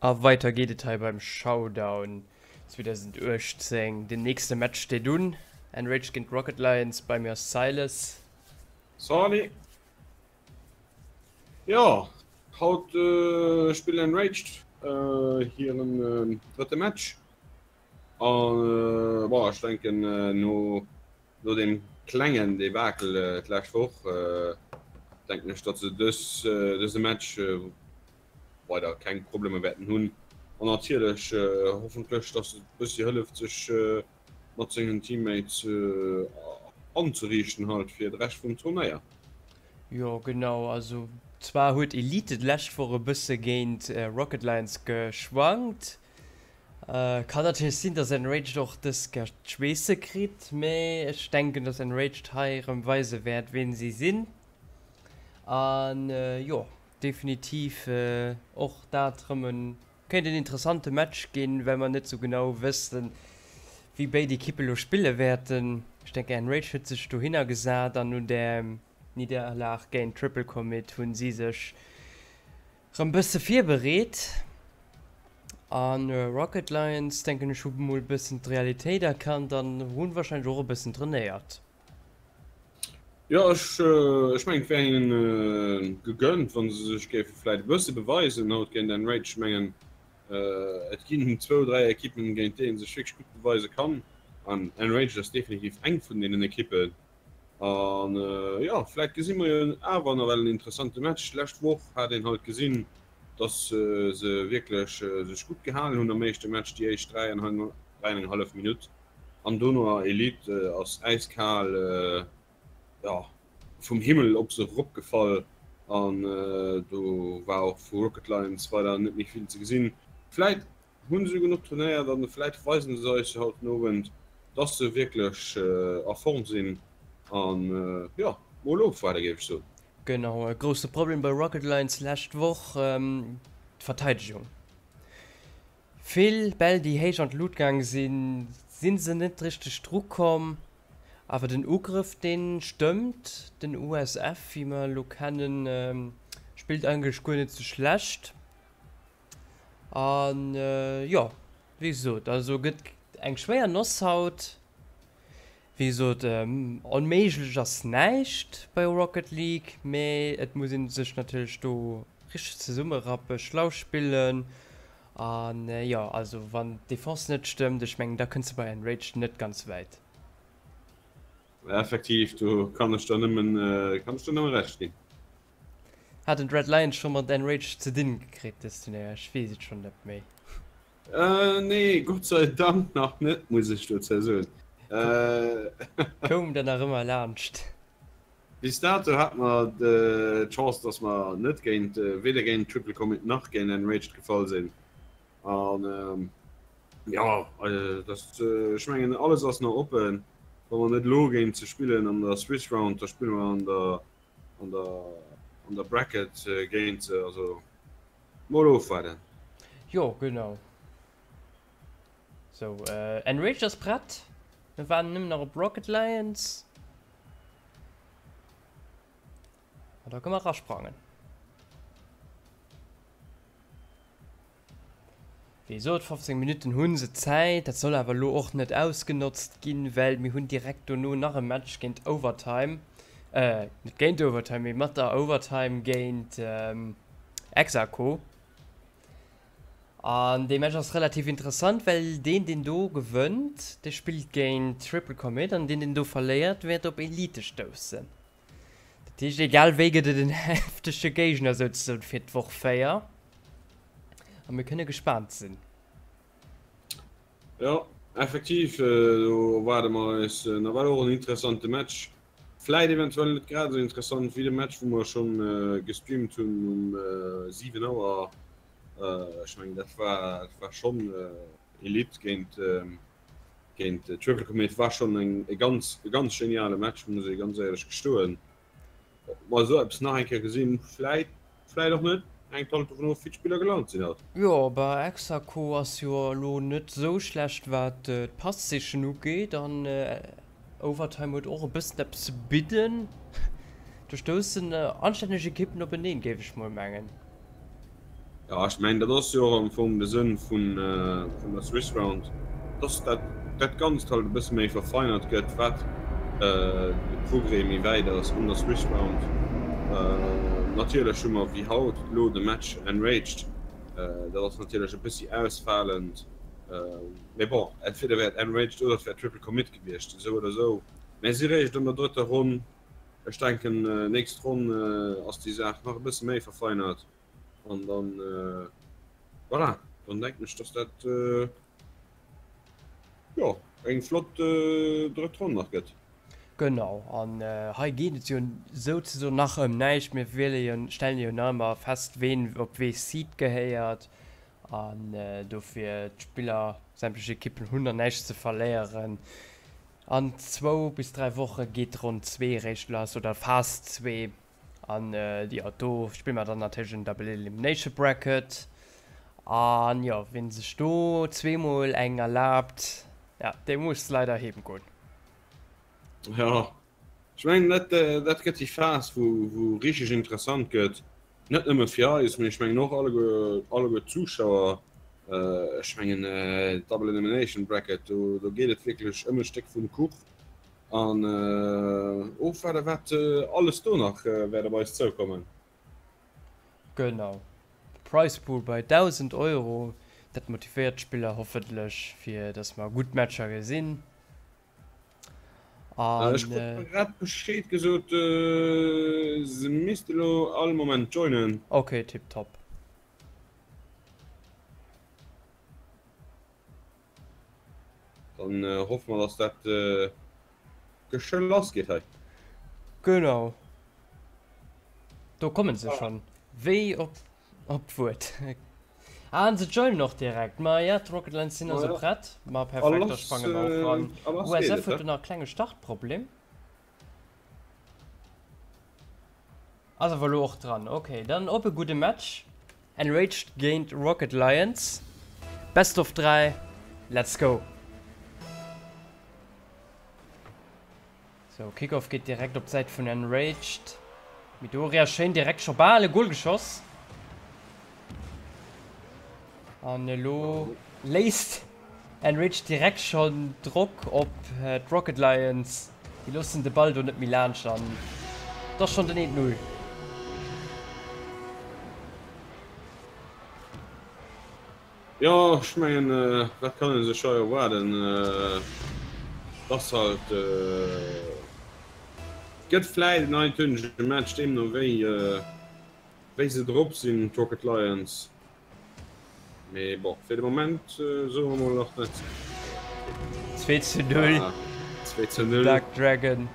A weider geet et hei beim Showdown 2018. Den nächste Match steet un. Enraged géint Rocket Lions, bei mir ass Silas. Salut! Jo, haut spillt Enraged hiren drëtte Match. An bon, ech denken no no deem klengen Debakel d'lescht Woch denken ech, datt se dës dëse Match weider keng Problemer wäerten hunn. An natierlech hoffentlech, datt et e bëssi hëlleft sech mat sengen Teammates anzeriichten halt fir de Rescht vum Turnéier. Jo genau, also zwar huet Elite d'lescht Woch e bësse géint Rocket Lions geschwankt, Kann natierlech sinn, dass Enraged och dës Kéier d'Schweesse kritt, mee ech denken, dass Enraged hei erëm weise wäert, ween si sinn. An jo, definitiv och dat erëm en, kéint en interessante Match ginn, well mer net sou genau wëssen, wéi béid Ekippe lo spille wäerten. Ech denken, Enraged huet sech dohinner gesat an no där Nidderlag géint Triple Commit hunn si sech Rem bësse virbereet an Rocket Lions denken ech hu mol bëssen d'Realitéit erkannt an hunn wahrscheinlech och e bëssen trainéiert. Jo ech ech mengen et wär hinnen gegönnt wann se sech géife vläit e bësse beweisen haut géint Enrage. Ech mengen et ginn zwou 3 Ekippen géint déi een sech wierklech gutt beweise kann an Enrage ass definitiv eng vun deenen Ekippen. An jo, vläit gesi mer jo awer nawell en interessante Match. D'lescht Woch hat een halt gesinn, dass se wierklech sech gutt gehalen hunn am éischte Match, déi éischt 3 an eng hallef Minutt. An dono Elite ass äiskal, jo, vum Himmel op se eropgefall an do war och vu Rocket Lions weider net méi vill ze gesinn. Vläit Hunn se genuch trainéiert an vläit weisen se eis jo haut den Owend, dass se wierklech a Form sinn an jo, mol ofwaarde géif ech soen. Genau, e grousse Problem bei Rocket Lions lescht Woch, d'Verteidegung. Vill Bäll déi héich an d'Lut gaang sinn, si se net richteg dru komm. Awer den Ugrëff dee stëmmt, den USF wéi mer elo kennen, spillt eigentlech guer net sou schlecht. An jo, wéi gesot, also gëtt eng schwéier Noss haut. Wéi gesot, onméiglech ass näischt bei Rocket League, mee et muss ee sech natierlech do richteg zesummerappen, schlau spillen. An jo, also wann d'Defense net stëmmt, ech mengen, da kënns de bei Enraged net ganz wäit. Effektiv, do kann ech der nëmmen, kann ech der nëmme Recht ginn. Haten d'Red Lions scho mat Enraged ze dinn gekritt dës Turnéier? Ech weess et schonn net méi. Nee, Gott sei Dank nach net, muss ech dozou soen. Koum der nach ëmmer laanscht? Bis dato hate mer d'Chance, dass mer net géint, weder géint Triple Commit nach géint Enraged gefall sinn. An jo, dat, ech mengen, alles ass nach oppen. Wa mer net elo géint se spillen an der Swiss Round, da spille mer an der an der an der Bracket géint se, also mol ofwaarden. Jo genau. Sou Enraged ass prett, mir waarden nëmmen nach op Rocket Lions an da kënne mer erasprangen. Wéi gesot, 15 Minutten hu se Zäit. Dat soll awer elo och net ausgenotzt ginn, well mir hunn direkt dono nach e Match géint Overtime, net géint Overtime, mee mat der Overtime géint Exaco. An dee Match ass relativ interessant, well deen, deen do gewënnt, dee spillt géint Triple Commit an deen, deen do verléiert, wäert op Elite stoussen. Dat heescht, egal wéi gëtt et en heftege Géigner souzesoen fir d'Woch 4. A mir kënne gespaant sinn. Jo, effektiv, do erwaarde mer eis nawell och en interessante Match. Vläit eventuell net grad esou interessant wéi de Match, wou mer schonn gestreamt hunn um 7 Auer. Ech mengen, dat war, dat war schonn Elite géint. Géint Triple Commit war schonn eng e ganz e ganz geniale Match, muss ee ganz éierlech gestoen. Ob mer esou eppes nach eng Kéier gesinn, vläit, vläit och net, hänkt halt dovun of, wéi d'Spiller gelaunt sinn haut. Jo, bah Exaco ass jo elo net esou schlecht wat d'Passichen ugeet an Overtime huet och e bëssen eppes ze bidden. Do stoussen anstänneg Ekippen openeen, géif ech mol mengen. Jo, ech mengen, dat ass jo och am Fong de Sënn vun der Swiss Round, dass dat dat Ganzt halt e bësse méi verfeinert gëtt, wat de Progrès méi wäit ass an der Swiss Round. Natierlech hu mer wéi haut elo de Match Enraged, dat ass natierlech e bëssi ausfalend, mee bon, entweder wär et Enraged oder et wär Triple Commit gewiescht, esou oder esou. Mä si réischt an der drëtter Ronn. Ech denken, nächst Ronn ass déi Saach nach e bësse méi verfeinert. An dann, voilà, dann denken ech, dass dat, jo, eng flott drëtt Ronn nach gëtt. Genau, an hei geet et jo souzesoen nach ëm näischt. Mir wiele jo, stellen jo nach ëmmer fest, ween op wee Seed gehéiert. An dofir, d'Spiller, sämtlech Ekippen hunn nach näischt ze verléieren. An zwou bis 3 Woche geet Ronn zwee eréischt lass, oder Phas zwee. An jo, do spille mer dann natierlech en Double Elimination Bracket. An jo, wien sech do zweemol eng erlaabt, ja, dee muss leider heem goen. Jo, ech mengen dat, dat gëtt déi Phas, wou, wou richteg interessant gëtt. Net nëmme fir eis, mee ech mengen och alleguer, alleguer d'Zuschauer. Ech mengen Double Elimination Bracket, do, do geet et wierklech ëm e Stéck vum Kuch. An ofwaarde wat alles do nach wäert op eis zoukommen. Genau. Prize Pool bei 1.000 Euro, dat motivéiert d'Spiller hoffentlech fir dass mer gutt Matcher gesinn. An ech krut grad Bescheed gesot, se misste lo all Moment joinen. Ok, tiptop. Dann hoffe mer, dass dat geschwë lass geet hei. Genau. Do kommen se schon. Wéi op op d'Wuert. Ah, an se joinen och direkt. Ma ja, d'Rocket Lines sinn also prett. Ma perfekt, da sprange mer och ran. USF huet do nach e klenge Startproblem. Ass awer elo och dran. Ok, dann op e gudde Match. Enraged géint Rocket Lions. Best of 3, let's go! Sou, Kickoff geet direkt op d'Säit vun Enraged. Midoriya schéin direkt scho bal e Goal geschoss. An elo léisst Enraged direkt schonn Drock op d'Rocket Lions. Déi loossen de Ball do net méi laanscht an et ass schonn den 1, 0. Jo, ech mengen, wat kann ee sech hei erwaarden? Et ass halt, gëtt vläit en eintönnege Match, deemno wéi wéi se drop sinn, d'Rocket Lions. Mee bon, fir de Moment soe mer mol nach net. 2 zu 0. 2 zu 0. Dark Dragon.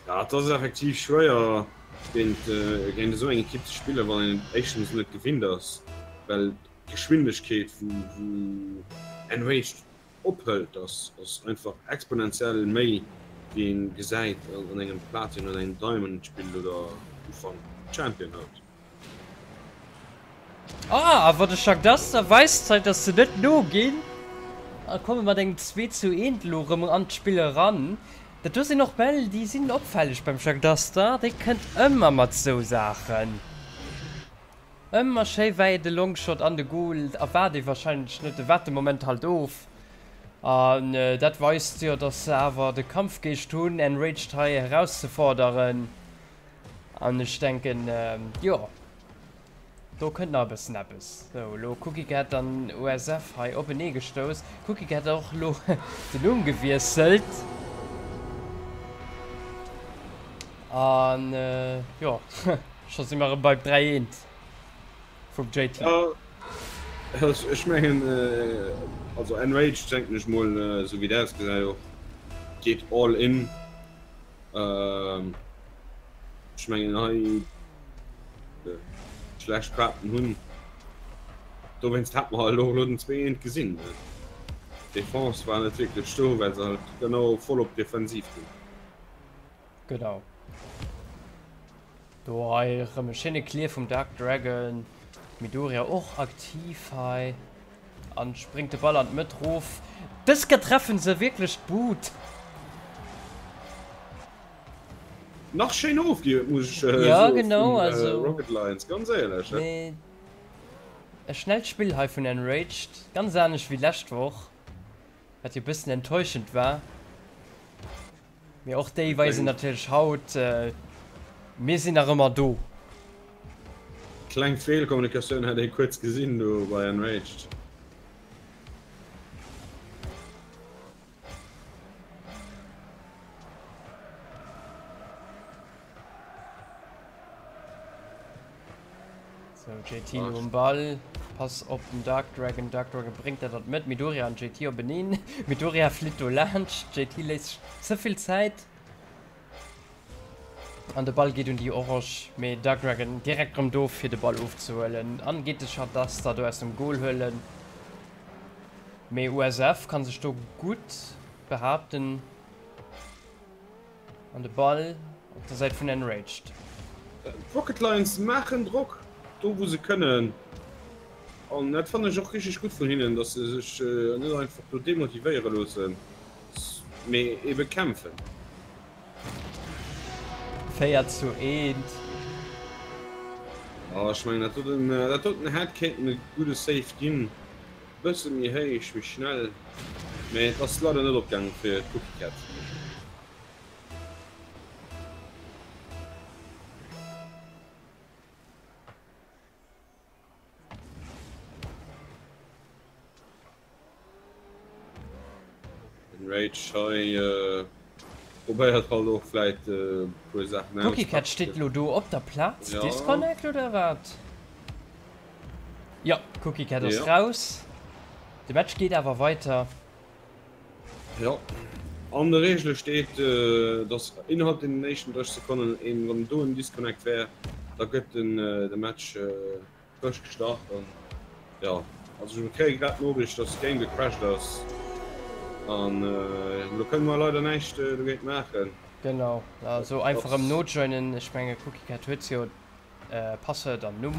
Ja, et ass effektiv schwéier géint géint esou eng Ekipp ze spillen, wann een et éischtens net gewinnt ass, well d'Geschwindegkeet wou wou Enraged ophëlt ass ass einfach exponentiell méi wéi een gesäit an engem Platin oder engem Diamond Spill oder Ufank Champion halt. Ah, awer de Jacques Daster weist hei, dass se net noginn a komme mat engem 2 zu 1 elo erëm an d'Spill eran. Dat do sinn och Bäll, déi sinn opfälleg beim Jacques Daster, dee kënnt ëmmer mat sou Saachen. Ëmmer schéi wäit e Longshot an de Goal erwaart ee wahrscheinlech net, e waart de Moment halt of an dat weist jo dass se awer de Kampfgeescht hunn Enraged hei erauszeforderen an ech denken jo do kënnt nach e bëssen eppes. Sou elo Cookie Cat an USF hei openee gestouss, Cookie Cat och elo den Numm gewiesselt an jo. Scho si mer erëm beim 3 eent vum JT. Jo, ech mengen, also Enraged denken ech mol, esou wéi et ausgesäit och, geet all in. Ech mengen hei schlecht Kaarten hunn, dowéinst hat mer elo elo den 2 eent gesinn. D'Defense war net wierklech do, well se halt genau voll op defensiv ginn. Genau. Do hei erëm e schéine Clear vum Dark Dragon. Midoriya och aktiv hei an spréngt de Ball an d'Mëtt rof. Dës Kéier treffen se wierklech d'But. Nach schéin ofgi muss ech äh, ja, genau, vun, also, äh, Rocket Lions ganz éierlech. Mee e schnellt Spill hei vun Enraged, ganz anescht wéi lescht Woch, wat jo bëssen enttäuschend war. Mee och déi weisen natierlech haut, äh, mir sinn nach ëmmer do. Kleng Feelkommunikatioun hätt ee kuerz gesinn do bei Enraged. So, JT lo um Ball. Pass op den Dark Dragon. Dark Dragon bréngt dat dat met. Midoriya an JT openeen. Midoriya flitt do laanscht. JT léisst sech ze vill Zäit. An de Ball geet un déi Orange. Mee Dark Dragon direkt rëm do fir de Ball ofzehuelen. An geet de Shadaster do aus dem Goal huelen. Mee USF kann sech do gutt behaapten. An de Ball op der Säit vun Enraged. D'Rocket Lions maachen Drock do wou se kënnen an dat fannen ech och richteg gutt vun hinnen, dass se sech net einfach do demotivéiere loossen, mee ebe kämpfen. 4 zu 1. Oh, ech mengen dat doten, dat doten hätt kéinten e gudde Save ginn. Bësse méi héich, méi schnell, mee et ass leider net opgaangen fir d'Cookie Cat. Den Rage hei probéiert halt och vläit e puer Saachen aus. Cookie Cat steet lo do op der Plaz. Ja. Disconnect oder wat? Jo, Cookie Cat ass Ja. raus. De Match geet awer weiter. Jo. An de Reegele steet, dass innerhalb den éischten 30 Sekonnen een, wann do en Disconnect wär, da gëtt den de Match frësch gestart an jo, also mir kréie grad d'Noriicht, dass d'Game gecrashed ass an elo kënne mer leider näischt dogéint maachen. Genau, also einfach erëm nojoinen. Ech menge Cookie Cat huet jo Password an Numm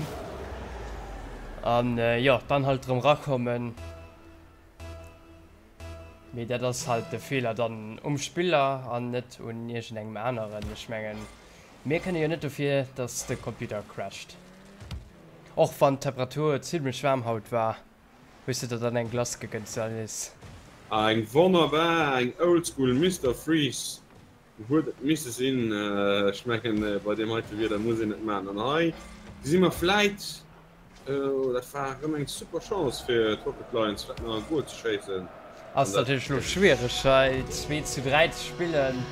an jo dann halt erëm rakommen. Mee dat ass halt de Feeler dann um Spiller an net un iergendengem aneren. Ech mengen, mir kënne jo net dofir, dass de Computer crasht. Och wann d'Temperatur zimlech waarm haut war, hues de der dann eng Glace gegënnt, Salis? Ah, eng wonnerbar, eng oldschool Mister Freeze Huet et misse sinn. Ech mengen bei deem heite Wieder muss een et maachen. An hei gesi mer vläit, oh dat war erëm eng super Chance fir d'Rocket Lions vläit nach e Goal ze schéissen. Ass natierlech elo schwiereg hei 2 zu 3 ze spillen.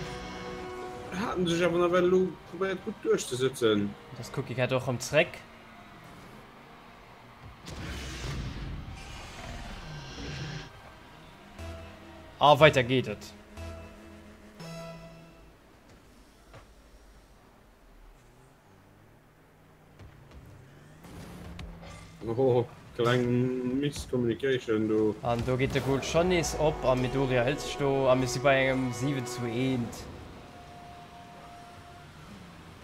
Haten sech awer nawell elo probéiert gutt duerchzesëtzen. Dass Cookie Cat och erëm zréck. A weider geet et. Oh, kleng Miscommunication do. An do geet de Goal schonn nees op a Midoriya hëlt sech do a mir si bei engem 7 zu 1.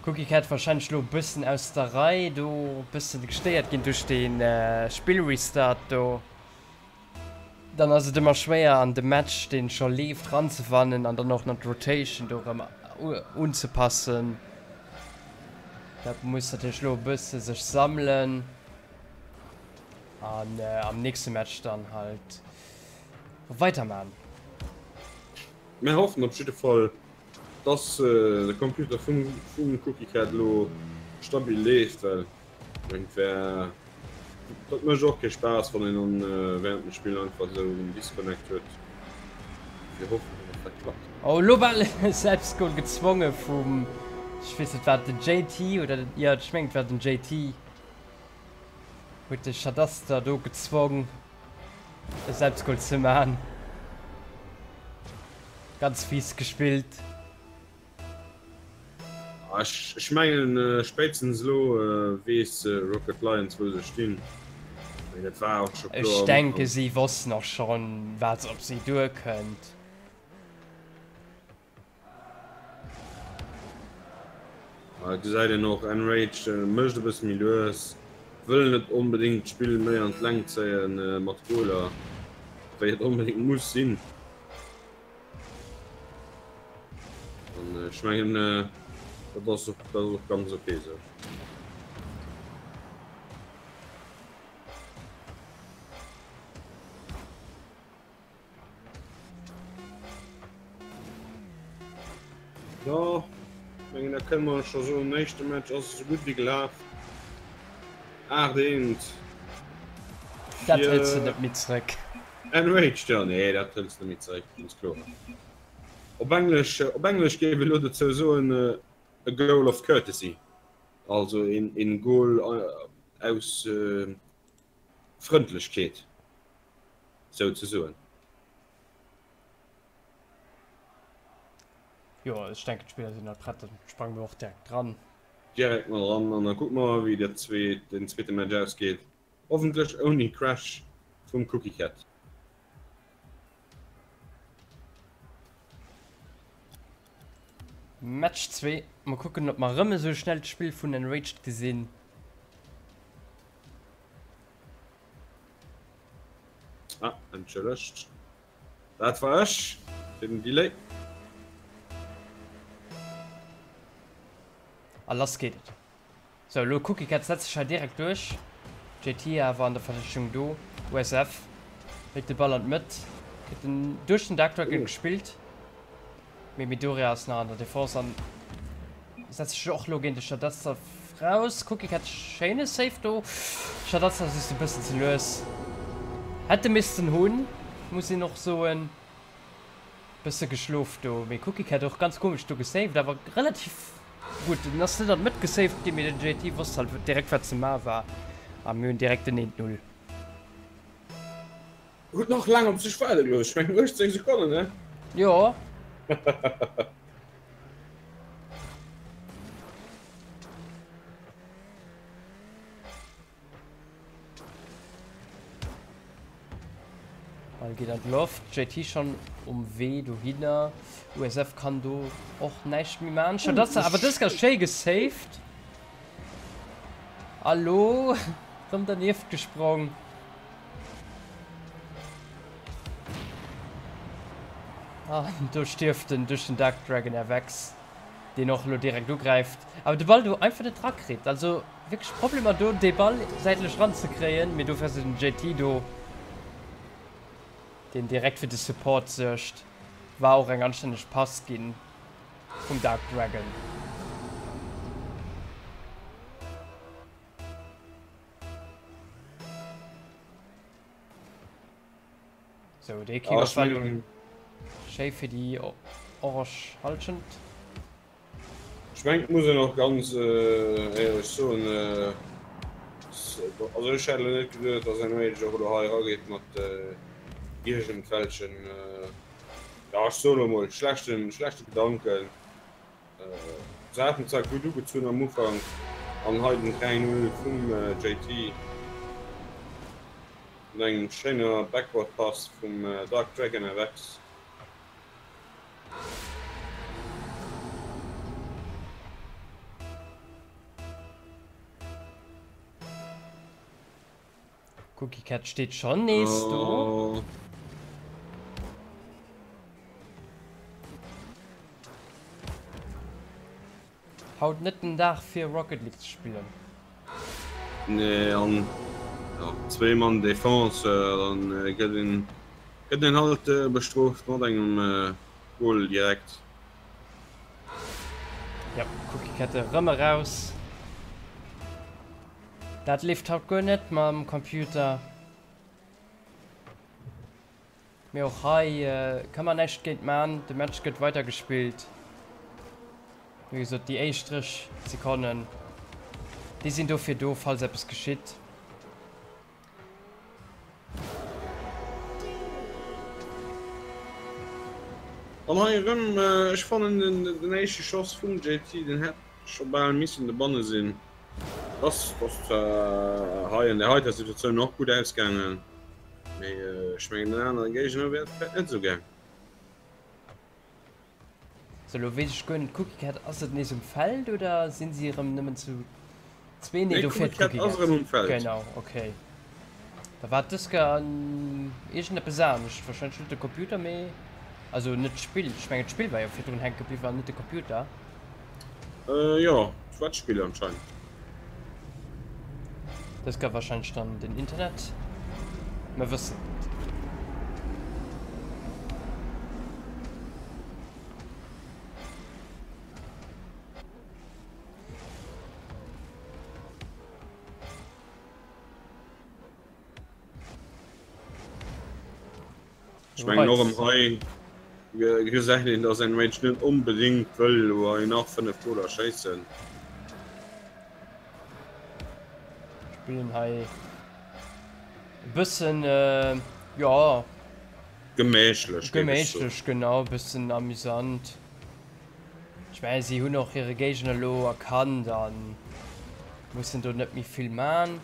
Cookie Cat warscheinlech lo e bëssen aus der Rei do, e bëssen gestéiert ginn duerch de Spillrestart do. Dann ass et ëmmer schwéier an de Match deen scho leeft ranzefannen an dann och nach d'Rotation do rëm unzepassen. Dat muss natierlech lo e bësse sech sammelen an am nächste Match dann halt weiderman. Mir hoffen op jidde Fall dass de Computer vum Cookie Cat elo stabil leeft, well et wär Dat mécht och kee Spaass wann een dann während dem Spill einfach esou en Disconnect huet. Mir hoffen dass dat klappt. Oh lo bal e Selbstgoal gezwonge vum, ech weess net war et den JT oder den, jo ech mengen et war den JT, huet de Shadaster do gezwong e Selbstgoal ze man. Ganz fies gespillt. Ech mengen spéitstens elo weess Rocket Lions wou se stinn. Dat war och scho kloer. Ech denke si wossten och schonn wat op si duerkënnt. Et gesäit een och Enraged mécht e bësse méi lues, wëll net onbedéngt d'Spill méi an d'Längt zéien mat Goaler wéi et onbedéngt muss sinn. An ech mengen. Dat ass och, dat ass och ganz ok esou. Jo, mengen da kënne mer scho soen, den éischte Match ass esou gutt wéi gelaf. 8 eent Dat hëls de net méi zréck. Enraged, jo, nee, dat hëls de net méi zréck, ganz kloer. Op Englesch, op Englesch géif ee lo dozou soen, a goal of courtesy, also een, een Goal aus Frëndlechkeet, souzesoen. Jo, ech denken d'Spiller sinn all prett, dann sprange mir och direkt dran. Direkt mol ran an da kucke mer wéi dat zweet, den zweete Match ausgeet. Hoffentlech ouni Crash vum Cookie Cat. Match 2, mol kucken ob mer erëm esou schnellt Spill vun Enraged gesinn. Ah, entschëllegt. Dat war ech fir den Delay. A lass geet et. Sou, elo Cookie Cat setzt sech hei direkt duerch. JT awer an der Verteidegung do. USF hëlt de Ball an d'Mëtt, kritt en duerch den Dark Dragon gespillt. Mee Midoriya ass nach an der Defense an setzt sech och elo géint de Shadastaff raus. Cookie Cat schéine Save do. Shadastaff ass just e bëssen ze lues. Hätt e missten hunn, muss een och soen. Bësse geschlof do. Mee Cookie Cat och ganz komesch do gesaved, awer relativ gutt. En ass net an d'Mëtt gesaved ginn, mee den JT wosst halt direkt wat ze maache war a mir hunn direkt den 1, 0. Huet nach laang op sech waarde gelooss, ech mengen 18 Sekonnen, ne? Jo. Ball geet an d'Loft, JT schonn um Wee dohinner. USF kann do och näischt méi maachen. Schadassa awer dës ganz schéi gesaved. A lo rëm dernieft gesprong. An do stierft en duerch den Dark Dragon Avex, deen och elo direkt ugräift, awer de Ball do einfach net drakritt. Also wierklech Problemer do dee Ball säitlech ranzekréien, mee dofir ass den JT do, deen direkt fir de Support suergt. War och eng anstänneg Pass ginn vum Dark Dragon. Sou, dee Kick-Off war lo schéi fir déi orange Hallschent. Ech mengen, et muss een och ganz éierlech soen, also ech hätt elo net geduet, datt Enraged och elo hei erageet mat iergendwelchen, jo ech soen elo mol, schlechten, schlechte Gedanken. Se haten zwar gutt ugezunn am Ufank an hei den 3, 0 vum JT no engem schéiner Backward Pass vum Dark Dragon FX. Cookie Cat steet schon nees do. Haut net den Dag fir Rocket League ze spillen. Nee an ja, zwee Mann Defense, dann gëtt een gëtt een halt bestrooft mat engem Goal direkt. Ja, Cookie Cat erëm eraus. Dat leeft haut guer net mam Computer. Mee och hei ka mer näischt géint man. De Match gëtt weider gespillt. Wéi gesot, déi éischt 30 Sekonnen, déi sinn dofir do, falls eppes geschitt. An hei erëm, ech fannen den éischte Schoss vum JT, den hätt scho bal missen dobanne sinn. Ass zwar hei an der heiter Situatioun och gutt ausgaangen, mee ech mengen den anere Géigner wär et vläit net esou gaang. Sou, lo weess ech guer net, Cookie Cat, ass et nees um Feld oder sinn si erëm nëmmen zu zwee? Nee, do fiert d'Cookie Cat ass erëm um Feld. Genau, okay. Da war dës Kéier iergendeppes anescht, warscheinlech net de Computer, mee also net d'Spill. Ech mengen d'Spill war jo virdrun hänke bliwwen an net de Computer. Äh jo, Schwätzspill anscheinend. Dës gëtt wahrscheinlech dann den Internet. Mer wëssen et net. Ech mengen och erëm hei gesäit een, dass Enraged net onbedéngt wëll elo hei nach 5 Goler schéissen. Spillen hei e bëssen, jo. Gemächlech, géif ech soen. Gemächlech, genau, e bëssen amüsant. Ech mengen, si hunn och hire Géigner elo erkannt a mussen do net méi vill man.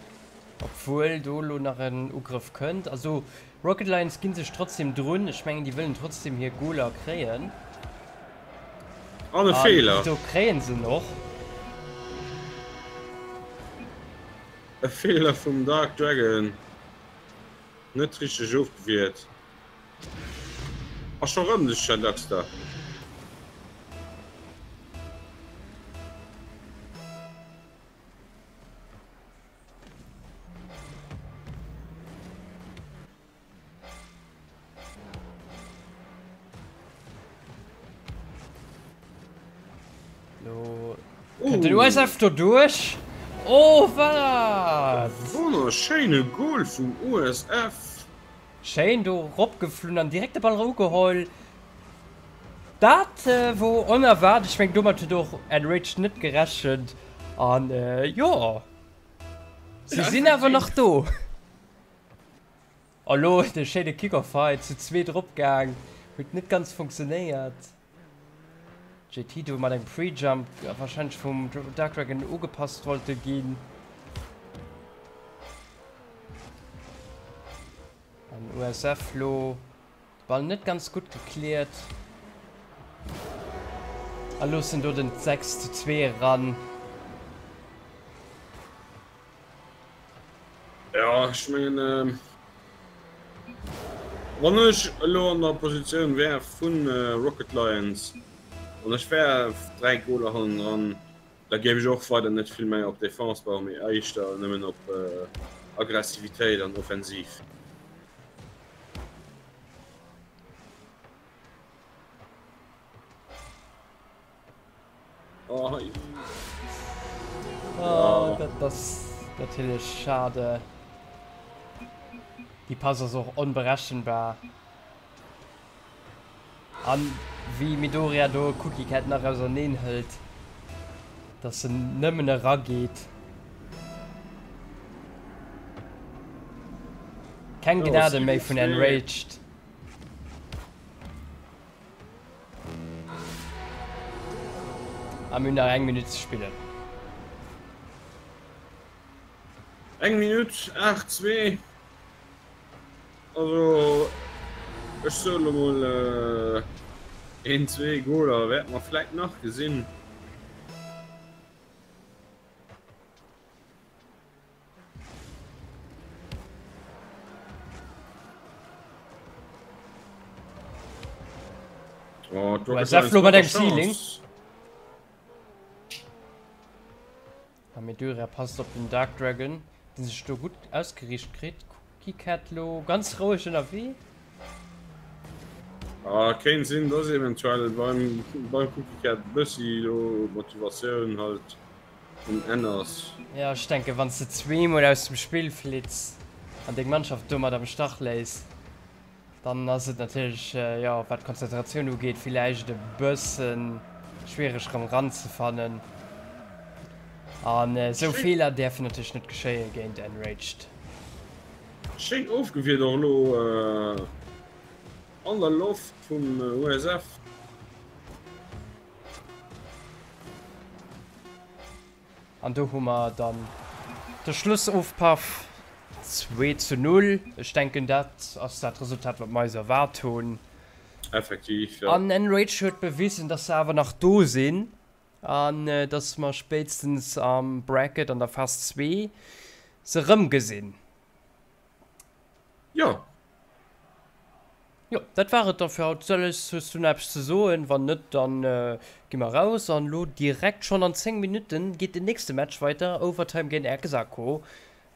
Obwuel do elo nach en Ugrëff kënnt. Also Rocket Lions ginn sech trotzdem drun. Ech mengen déi wëllen trotzdem hir Goaler kréien. An e Feeler. Do kréien se en och. E Feeler vum Dark Dragon. Net richteg ofgewiert. A scho rëm de Shaduxter. Lo kënnt den USF do duerch. Oh, wat? Wonnerschéine Goal vum USF. Schéin do ropgeflunn an direkt de Ball erugeholl. Dat wor onerwaart. Ech meng domat huet och Enraged net gerechent. An jo, si sinn awer nach do. A lo de schéine Kickoff hei, zu zweet eropgaang, huet net ganz funktionéiert. JT do mat engem Prejump, warscheinlech vum Dark Dragon ugepasst wollte ginn. An USF lo de Ball net ganz gutt gekläert. A loossen do den 6 zu 2 eran. Ja, ech mengen, wann ech elo an der Positioun wär vu Rocket Lions an ech wär 3 Goler hannendran, Da géif ech och weider net vill méi op Defense bauen, mee éischter nëmmen op Aggressivitéit an Offensiv. Oh, oh, dat ass natierlech schade. Déi Pass ass och onberechenbar. An wéi Midoriya do Cookie Cat nach auserneen hëlt, dass en nëmmen erageet. Keng Gnade méi vun Enraged. A mir hunn nach eng Minutt ze spillen. Eng Minutt, 8, 2. Also ech soen elo mol een, zwee Goler wäerte mer vläit nach gesinn. Oh, d'Rocket Lions mat engem Ceiling. Amedura passt op den Dark Dragon, deen sech do gutt ausgeriicht kritt. Cookie Cat lo ganz roueg ënnerwee. Ah, kéint sinn, dass eventuell beim, beim Cookie Cat e bëssi lo Motivatioun halt um Enn ass. Ja, ech denken, wann s de zweemol aus dem Spill flitts an deng Mannschaft domat am Stach léiss, Dann ass et natierlech, jo, wat d'Konzentratioun ugeet, villäicht e bësse schwiereg erëm eranzefannen. An esou Feeler däerfen natierlech net geschéie géint Enraged. Schéin ofgewiert och elo an der Loft vum USF. An do hu mer dann de Schlussofpaff, 2 zu 0. Ech denken, dat ass dat Resultat, wat mer eis erwaart hunn. Effektiv, jo. An Enrage huet bewisen, dass se awer nach do sinn an dass mer spéitstens am Bracket an der Phas 2 se erëmgesinn. Jo. Jo. dat war et da fir haut. Sölles, hues du nach eppes ze soen? Wann net, dann gi mer raus. An elo direkt schonn an 10 Minutten geet den nächste Match weiter, Overtime géint Exaco.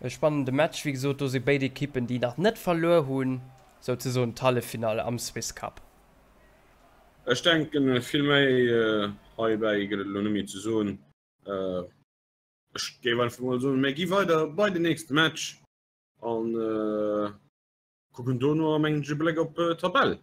E spannende Match, wéi gesot, do si béid Ekippen, déi nach net verluer hunn, souzesoen d'Halleffinall am Swiss Cup. Ech denken, vill méi heibäi gëtt et elo net méi ze soen. Ech géif einfach mol soen, mir gi weider bei den nächste Match an kucken dono am englesche Bléck op d'Tabell.